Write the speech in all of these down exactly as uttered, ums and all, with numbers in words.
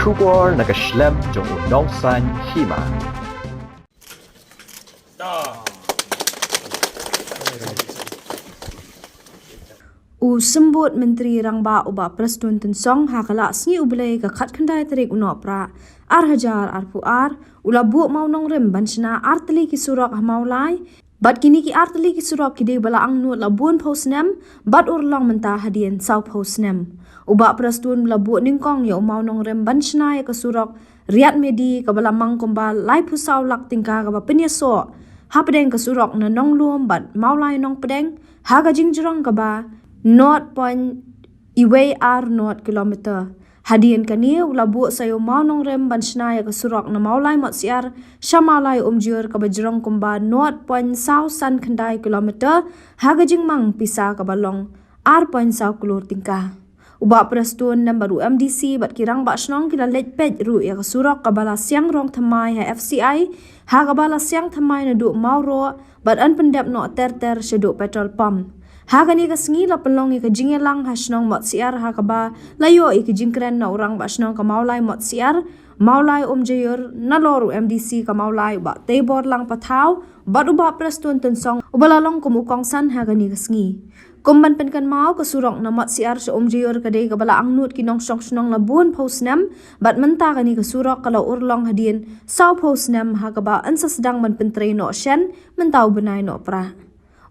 Khubor na ka shlem jong u nongsan hima. U Symbud Myntri Rangbah u Bah Prestone Tynsong ha ka la sngi u Blei ka khatkhyndai tarik u Nohprah ar hajar arphew ar u la buh mawnongrim ban shna artylli ki surok ha Mawlai. Bad kine ki artylli ki surok ki dei ba la angnud la bun phew snem, bad urlong mynta hadien saw phew snem. U Bah Prestone u la buh nyngkong ïa u mawnongrim ban shna ïa ka surok Riat Medi kaba la mang kumba laiphew saw lak tyngka kaba pynïasoh hapdeng ka surok na Nonglum bad Mawlai Nongpdeng ha ka jingjrong kaba nought point wei ar nought kilometer. Hadien kane u la buh sa ïa u mawnongrim ban shna ïa ka surok na Mawlai Motsiar sha Mawlai Umjur kaba jrong kumba nought point saw san khyndai kilometer ha ka jingmang pisa kaba long ar point saw klur tyngka. U Bah Prestone lem bad u M D C bad ki rangbah shnong ki la leit peit ruh ïa ka surok kaba la siang rong thymmai ha F C I, ha kaba la siang thymmai naduh Mawroh bad yn pyndep noh ter ter shaduh petrol pump. Ha kane ka sngi la pynlong ïa ka jingïalang ha shnong Motsiar ha kaba la ïoh ïa ka jingkren na u rangbah shnong ka Mawlai Motsiar, Mawlai Umjur, nalor u M D C ka Mawlai u Bah Teibor Lang Pathaw bad u Bah Prestone Tynsong uba la long kum u kongsan ha kane ka sngi. Kum ban pynkynmaw, ka surok na Motsiar sha Umjur ka dei kaba la angnud ki nongshong shnong la bun phew snem, bad mynta kane ka surok ka la urlong hadien saw phew snem ha kaba yn sa sdang ban pyntrei noh shen mynta u bnai Nohprah.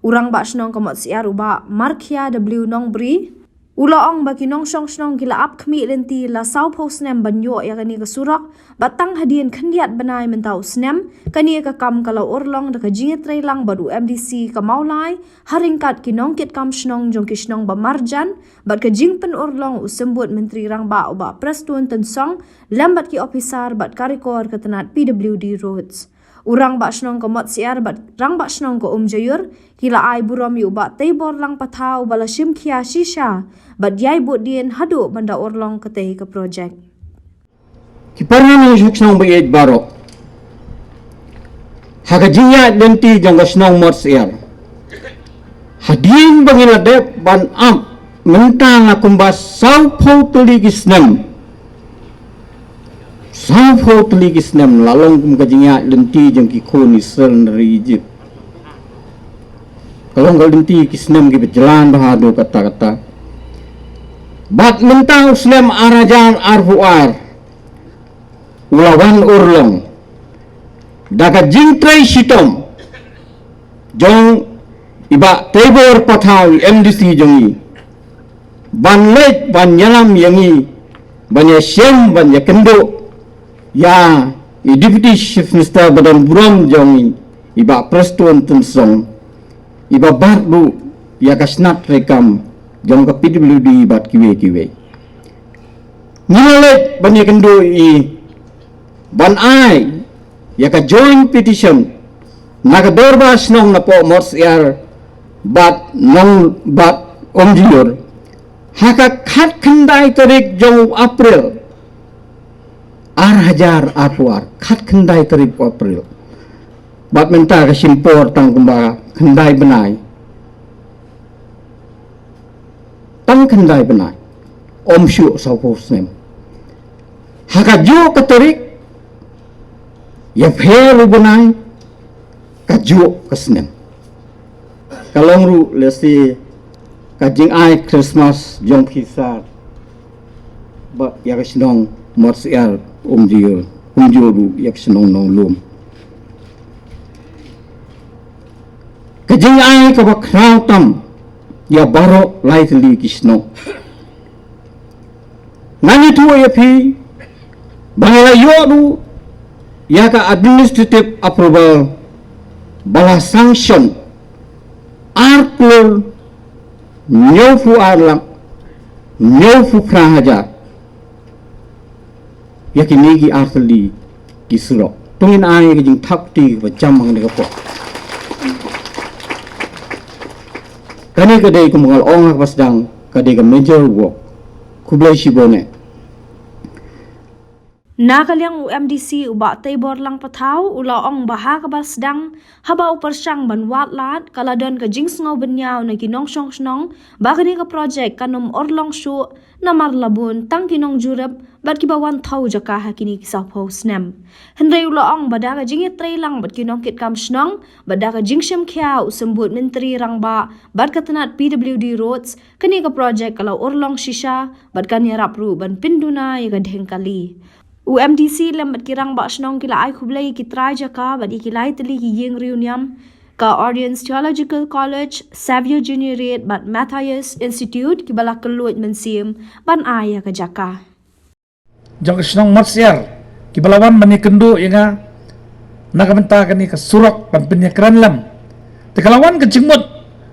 U rangbah shnong ka Motsiar u Bah Markhia W Nongbri u la ong ba ki nongshong shnong ki la ap khmih lynti la saw phew snem ban ïoh ïa kane ka surok, bad tang hadien khyndiat bnai mynta u snem kane ka kam ka la urlong da ka jingïatreilang bad u M D C ka Mawlai ha ryngkat ki nongkitkam shnong jong ki shnong ba marjan, bad ka jingpynurlong u Symbud Myntri Rangbah u Bah Prestone Tynsong lem bad ki ophisar bad karikor ka tnat P W D Roads. U rangbah shnong ka Motsiar bad rangbah shnong ka Umjur ki la ai burom ïa u Bah Teibor Lang Pathaw uba la shim khia shisha bad ïai bud dien haduh ban da urlong katei ka projek. Ki para nongshong shnong ba ïeit baroh, ha ka jingïaid lynti jong ka shnong Motsiar, hadien ba ngi la dep ban ap mynta na kumba saw phew tylli ki snem, saw phew tylli ki snem la long kum ka jingïaid lynti jong ki khun Israel na ri Ijipt. Ka long ka lynti ki snem kiba jlan bha haduh katta katta. Bad mynta u snem ar hajar arphew ar u la wan urlong da ka jingtrei shitom jong i Bah Teibor Pathaw, i M D C jong ngi, ban leit ban ïalam ïa ngi, ban ïashem, ban ïakynduh ïa i Deputy Chief Minister ba don burom jong ngi, i Bah Prestone Tynsong, iba bat ruh ïa ka shnat treikam jong ka P W D bad kiwei kiwei. Ngi la leit ban ïakynduh ïa i ban ai ïa ka joint petition na ka dorbar shnong napoh Motsiar bad Nong bad Umjur ha ka khatkhyndai tarik jong u April ar hajar arphew ar, khatkhyndai tarik u April. Bad mynta ka shim por tang kumba khyndai bnai. Tang khyndai bnai, ym shuh saw phew snem. Ha kajuh ka tarik, ïapher u bnai, kajuh ka snem. Ka long ruh lehse ka jingai Christmas jong phi sar ba ïa ka shnong Motsiar, Umjur, Umjur ruh ïa ka shnong Nonglum. Ka jingai kaba khraw tam ïa baroh lai tylli ki shnong. Ngan ïathuh ïa phi ba ngi la ïoh ruh ïa ka administrative approval ba la sanction ar klur hynñiewphew ar lak hynñiewphew phra hajar ïa kine ki artylli ki surok. To ngin ai ka jingthap kti kaba jam hangne ka por. Kane ka dei kumba nga la ong ha kaba sdang, ka dei ka major work. Khublei shibun eh. Na ka liang u M D C u Bah Teibor Langpathaw u la ong ba ha kaba sdang haba u pyrshang ban wad lad ka la don ka jingsngew bynñiaw na ki nongshong shnong ba kane ka projek kan ym urlong shuh namar la bun tang ki nongjurip bad kiba wan thew jaka ha kine ki saphew snem. Hynrei u la ong ba da ka jingïatreilang bad ki nongkitkam shnong bad da ka jingshim khia u symbud Myntri Rangbah bad ka tnat P W D Roads, kane ka projek ka la urlong shisha bad kan ïarap ruh ban pynduna ïa ka dheng kali. U M D C lem bad ki rangbah shnong ki la ai khublei ïa ki trai jaka bad ïa ki lai tylli ki ïing riewniam, ka Orient Theological College, Savio Junior Reid bad Matthias Institute kiba la kylluid mynsiem ban ai ïa ka jaka. Jong ka shnong Motsiar kiba la wan ban ïakynduh ïa nga na ka bynta kane ka surok ban pynïakren lem. Te ka la wan ka jingmut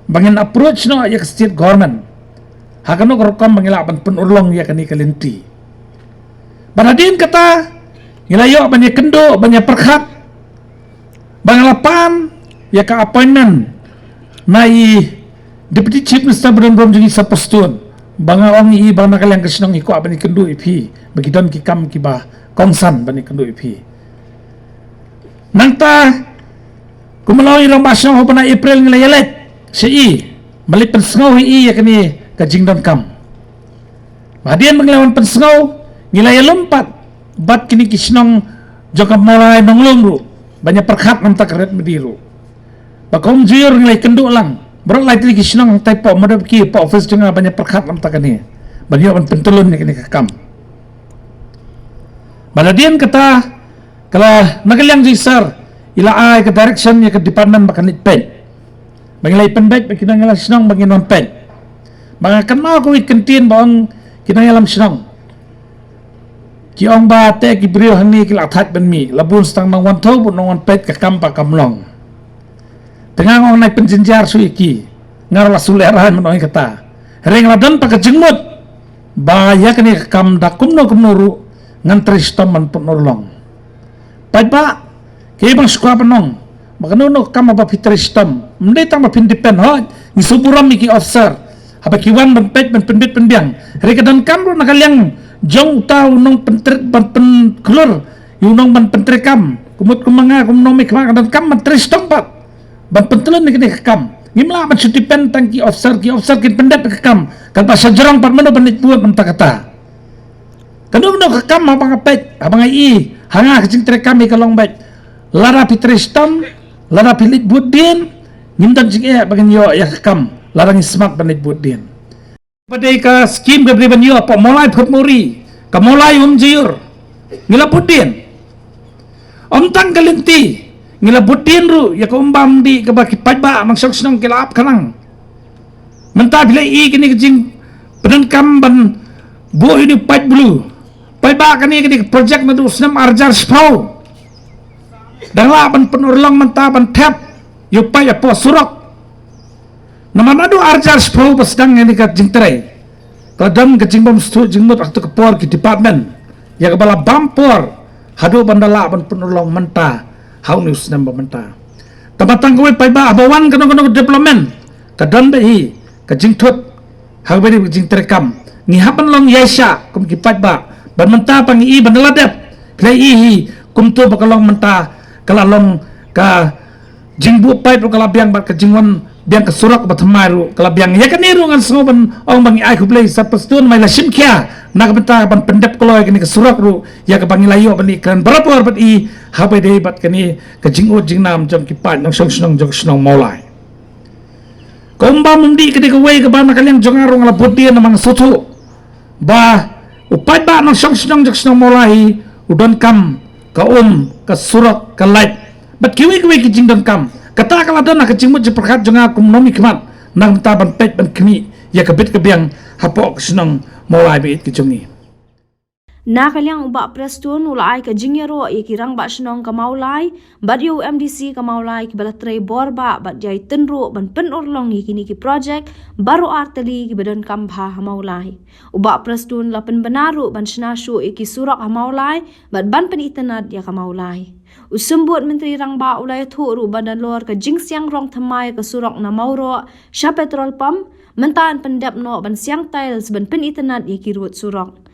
ba ngin approach noh ïa ka state government ha kano ka rukom ba ngi lah ban pynurlong ïa kane ka lynti. Bad hadien kata ngi la ïoh ban ïakynduh ban ïapyrkhat ba nga la pan ïa ka appointment na i Deputy Chief Minister ba don burom jong ngi Sir Prestone, ba nga ong ïa i ba na ka liang ka shnong i kwah ban ïakynduh ïa phi ba ki don ki kam kiba kongsan ban ïakynduh ïa phi. Nangta kumba la ong i rangbah shnong, ha u bnai April ngi la ïaleit sha i ban leit pynsngew ïa i ïa kane ka jingdonkam. Ba hadien ba ngi la wan pynsngew ngi la ïalum pat bad kine ki shnong jong ka Mawlai Nonglum ruh ban ïapyrkhat namar ka rit midi ruh. Ba kum jur ngi la ïakynduh lang baroh lai tylli ki shnong hangtai hapoh Mawdawki, hapoh office jong nga ban ïapyrkhat namar kane ban ïoh ban pyntylun ïa kane ka kam. Bad hadien kata ka la, na ka liang jong i Sir i la ai ka direction ïa ka department ba kan leit peit. Ba ngi la ïa pynbeit bad ki nongïalam shnong ba ngin wan peit. Ba nga kynmaw kawei ka kyntien ba ong ki nongïalam shnong, ki ong ba te ki briew hangne ki la thait ban mih, la bun sa tang nongwan thew bad nongwan peit, ka kam pat kam long. Te nga ong nai pynjynjar shuh ïa ki, nga ruh la shu lehraiñ ban ong ïa kata. Hynrei nga la don pat ka jingmut ba ïa kane ka kam da kumno kumno ruh ngan trei shitom ban pynurlong. Paidbah, kaei ba nga sngewkwah ban ong, ba kano kano ka kam haba phi trei shitom, ym dei tang ba phin depend, hooid ngi sngewburom ïa ki officer haba ki wan ban peit ban pynbit pynbiang. Hynrei ka donkam ruh na ka liang jong uta u nongpyntreikam ban pynkhlur ïa u nong ban pyntreikam. Kumta kum ma nga kum u nongmihkhmat, ka donkam ban trei shitom pat ban pyntlun ïa kane ka kam. Ngim lah ban shu depend tang ki officer, ki officer kin pyndep ïa ka kam. Katba sha jrong pat mano ban leit bud mynta kata. Kano kano ka kam haba nga peit, haba nga ïohi ha nga ka jingtreikam hi ka long beit, lada phi trei shitom, lada phi leit bud dien, ngim don jingeh ba ngin ïoh ïa ka kam lada ngi smat ban leit bud dien. Ba dei ka skim ka dei ban ïoh hapoh Mawlai Phutmuri, ka Mawlai Umjaiur, ngi la bud dien. Ym tang ka lynti, ngi la bud dien ruh ïa ka umbam umdih kaba ki paidbah nongshong shnong ki la ap khnang. Mynta phi la ïohi kine ka jingpyndonkam ban buh ïa une u paip blue. Paidbah, kane ka dei ka projek naduh u snem ar hajar shiphew. Dang lah ban pynurlong mynta ban thep ïa u paip hapoh surok. Namar naduh ar hajar shiphew ba sdang ïa kane ka jingtrei, ka la don ka jingbymsngewthuh jingmut ha kato ka por ki department, ïa kaba la bam por haduh ban da lah ban pynurlong mynta ha une u snem ba mynta. Tang ba tang kawei paidbah, haba wan kano kano ka development ka don beit hi ka jingthut ha kaba dei ka jingtreikam. Ngi hap ban long ïaishah kum ki paidbah. Bad mynta pat ngi i ban da la dep, phi la ïohi hi kumta ba ka long mynta, ka la long ka jingbuh paip ruh ka la biang bad ka jingwan biang ka surok ba thymmai ruh ka la biang. Ïa kane ruh ngan sngew ban ong ba ngi ai khublei Sir Prestone, namar i la shim khia na ka bynta ban pyndep kloi kane ka surok ruh, ïa kaba ngi la ïoh ban ïakren barabor bad i ha kaba dei bad kane ka jingud jingnam jong ki paid nongshong shnong jong ka shnong Mawlai. Ka umbam umdih ka dei kawei kaba na ka liang jong nga ruh nga la bud dien namar nga sngewthuh ba u paidbah nongshong shnong jong ka shnong Mawlai hi u donkam ka um, ka surok, ka light bad kiwei kiwei ki jingdonkam. Kata ka la don ha ka jingmut jingpyrkhat jong nga kum u nongmihkhmat na ka bynta ban peit ban khmih ïa ka bit ka biang hapoh ka shnong Mawlai ba ïeit ka jong ngi. Na ka liang u Bah Prestone u la ai ka jingïaroh ïa ki rangbah shnong ka Mawlai bad ïa u M D C ka Mawlai kiba la trei bor bah bad ïai tynruh ban pynurlong ïa kine ki projek baroh ar tylli kiba donkam bha ha Mawlai. U Bah Prestone u la pynbna ruh ban shna shuh ïa ki surok ha Mawlai bad ban pynitynnad ïa ka Mawlai. U Symbud Myntri Rangbah u la ïathuh ruh ba nalor ka jingsiang rong thymmai ka surok na Mawroh sha petrol pump, mynta yn pyndep noh ban siang tiles ban pynitynnad ïa ki rud surok.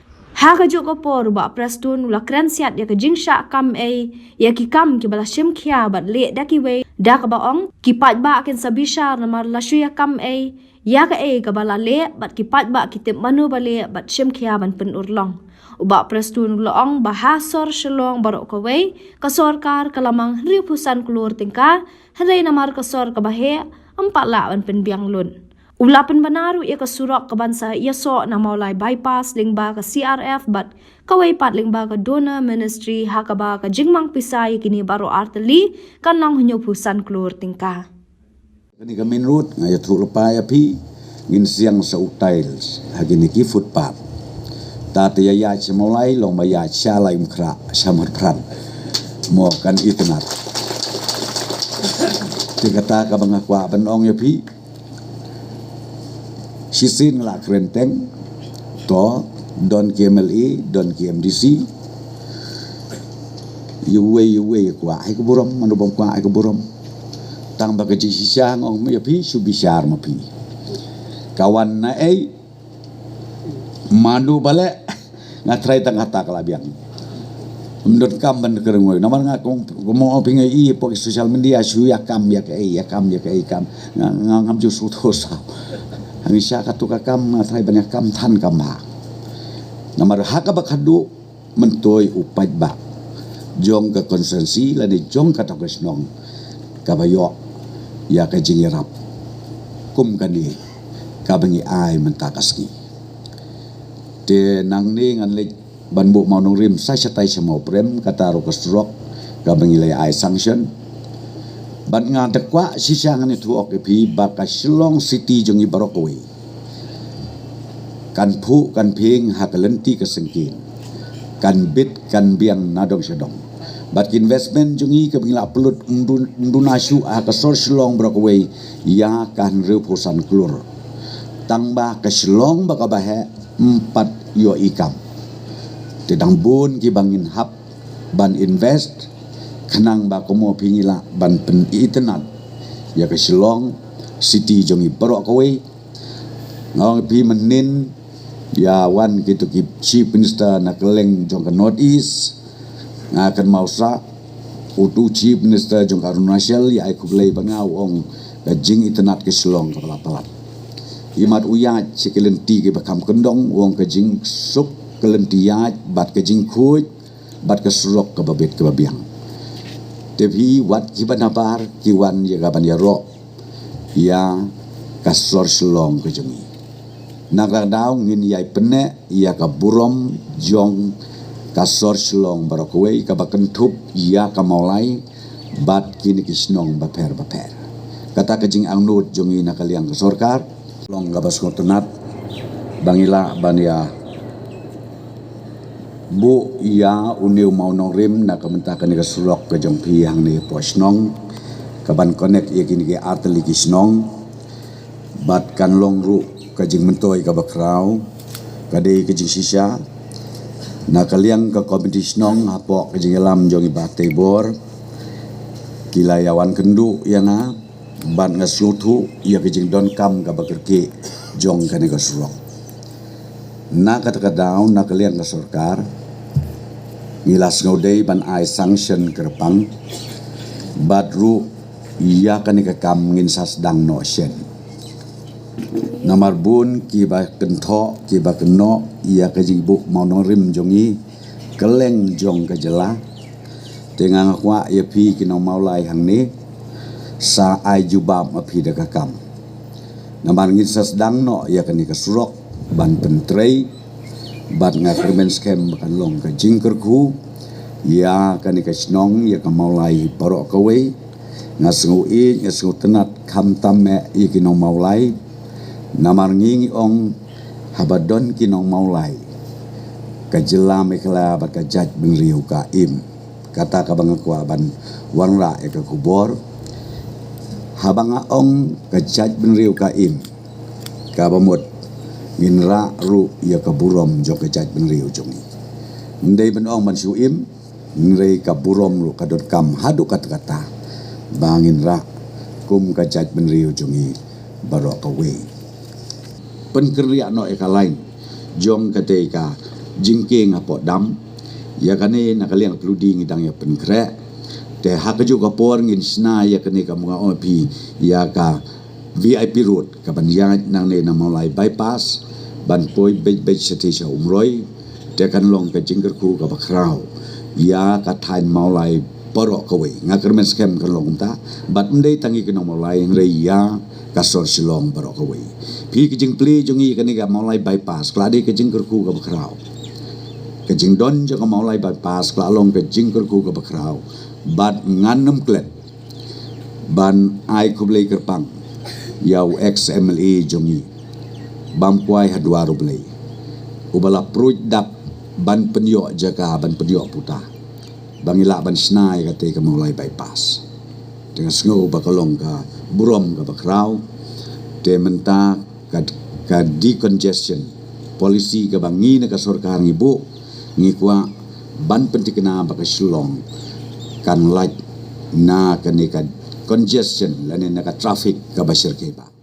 Ha kajuh ka por u Bah Prestone u la kren siat ïa ka jingshah kam ei ïa ki kam kiba la shim khia bad leh da kiwei, da kaba ong ki paidbah kin sa bishar namar la shu ïa kam ei ïa kaei kaba la leh bad ki paidbah ki tip mano ba leh bad shim khia ban pynurlong. U Bah Prestone u la ong ba ha sor Shillong baroh kawei ka sorkar ka la mang hynriewphew san klur tyngka, hynrei namar ka sor kaba heh ym pat lah ban pynbiang lut. U la pynbna ruh ïa ka surok kaban sa ïasoh na Mawlai Bypass lyngba ka C R F bad kawei pat lyngba ka Donor Ministry, ha kaba ka jingmang pisa ïa kine baroh artylli kan long hynñiewphew san klur tyngka. Kane ka main road nga ïathuh lypa ïa phi, ngin siang sa u tiles ha kine ki footpath. Ta te ïa ïaid sha Mawlai long ba ïaid sha Laitumkhrah, sha Mawpran. Mo kan itynnad. Te kata kaba nga kwah ban ong ïa phi. Shisien nga la kren teng, to don ki M L A, don ki M D C. Iwei iwei kwah ai ka burom, mano bym kwah ai ka burom. Tang ba ka jingshisha nga ong ïa phi, shu bishar ma phi. Ka wan na ei, mano ba leh, nga tharai tang kata ka la biang. Ym don kam ban kren wei. Namar nga kum kum ong phi nga i pok social media shu ïa kam ïa kaei, ïa kam ïa kaei kam. Nga nga ngam ju shu thoh saw. Hangta sha katu ka kam nga tharai ban ïa kam than kam ha. Namar ha kaba khadduh myntoi u paidbah jong ka constituency lane jong kata ka shnong kaba ïoh ïa ka jingïarap kum kane kaba ngi ai mynta ka sngi. Te nangne ngan leit ban buh Mawnongrim sa shatai sha Mawprem, kata ruh ka surok kaba ngi la ai sanction. Bad nga da kwah shisha ngan ïathuh ïa phi ba ka Shillong City jong ngi baroh kawei kan phuh kan phieng ha ka lynti ka syngkien, kan bit kan biang na dong sha dong. Bad ka investment jong ngi kaba ngi la pynlut ym duna shuh ha ka sor Shillong baroh kawei ïa ka hynriewphew san klur. Tang ba ka Shillong ba kaba heh ym pat ïoh i kam. Te dang bun kiba ngin hap ban invest khnang ba kumno phi ngi lah ban pynitynnad ïa ka Shillong City jong ngi baroh kawei. Nga ong phi mynnin ïa wan kito ki Chief Minister na kylleng jong ka North East. Nga kynmaw sa utu Chief Minister jong ka Arunachal ïa ai khublei ba nga ong ka jingitynnad ka Shillong ka palat palat. Imat u ïaid sha ki lynti kiba kham kyndong, u ong ka jingsuk ka lynti ïaid bad ka jingkhuid bad ka surok kaba bit kaba biang. Te phi wat kiba nabar ki wan ïa kaban ïaroh ïa ka sor Shillong ka jong ngi. Na kata ka daw ngin ïai pynneh ïa ka burom jong ka sor Shillong baroh kawei kaba kynthup ïa ka Mawlai bad kine ki shnong bapher bapher. Kata ka jingangnud jong ngi na ka liang ka sorkar. Long kaba sngewtynnat ba ngi lah ban ïa buh ïa une u Mawnongrim na ka bynta kane ka surok ka jong phi hangne hapoh shnong kaban connect ïa kine ki artylli ki shnong. Bad kan long ruh ka jingmyntoi kaba khraw, ka dei ka jingshisha na ka liang ka komiti shnong hapoh ka jingïalam jong i Bah Teibor. Ki la ïa wan kynduh ïa nga bad nga sngewthuh ïa ka jingdonkam kaba kyrkieh jong kane ka surok. Na kata ka daw na ka liang ka sorkar ngi la sngewdei ban ai sanction kyrpang bad ruh ïa kane ka kam ngin sa sdang noh shen. Namar bun kiba kynthoh kiba kynnoh ïa ka jingbuh Mawnongrim jong ngi kylleng jong ka jylla. Te nga nga kwah ïa phi ki nong Mawlai hangne sa ai jubab ma phi da ka kam. Namar ngin sa sdang noh ïa kane ka surok ban pyntrei bad nga kyrmen skhem ba kan long ka jingkyrkhu ïa kane ka shnong ïa ka Mawlai baroh kawei. Nga sngew ïeit nga sngewtynnat khamtam eh ïa ki nong Mawlai. Namar ngi ngi ong haba don ki nong Mawlai ka jylla Meghalaya bad ka jaitbynriew ka im. Kata kaba nga kwah ban wanrah ïa ka khubor. Haba nga ong ka jaitbynriew ka im, kaba mut ngin rah ruh ïa ka burom jong ka jaitbynriew jong ngi. Ym dei ban ong ban shu im, hynrei ka burom ruh ka donkam haduh katta katta ba ngin rah kum ka jaitbynriew jong ngi baroh kawei. Pynkynriah noh ïa ka lain jong katei ka jingkieng hapoh dam. Ïa kane na ka liang phludi ngi dang ïa pynkhreh. Te ha kajuh ka por ngin shna ïa kane ka mung o phi ïa ka V I P road kaban ïaid nangne na Mawlai bypass ban poi beit beit shatei sha Umroi. Te kan long ka jingkyrkhu kaba khraw ïa ka thaiñ Mawlai baroh kawei. Nga kyrmen skhem kan long kumta. Bad ym dei tang ïa ki nong Mawlai hynrei ïa ka sor Shillong baroh kawei. Phi, ka jingplie jong ngi kane ka Mawlai bypass ka la dei ka jingkyrkhu kaba khraw. Ka jingdon jong ka Mawlai bypass ka la long ka jingkyrkhu kaba khraw. Bad ngan ym klet ban ai khublei kyrpang ïa u ex M L A jong ngi, Bam Kwai Haduar U Blei, uba la pruid dak ban pynïoh jaka, ban pynïoh puta ba ngi lah ban shna ïa kata ka Mawlai bypass. Te nga sngew ba ka long ka burom kaba khraw. Te mynta ka, ka decongestion policy kaba ngi na ka sorkar ngi buh, ngi kwah ban pynthikna ba ka Shillong kan lait na kane ka congestion lane na ka traffic kaba shyrkhei bha.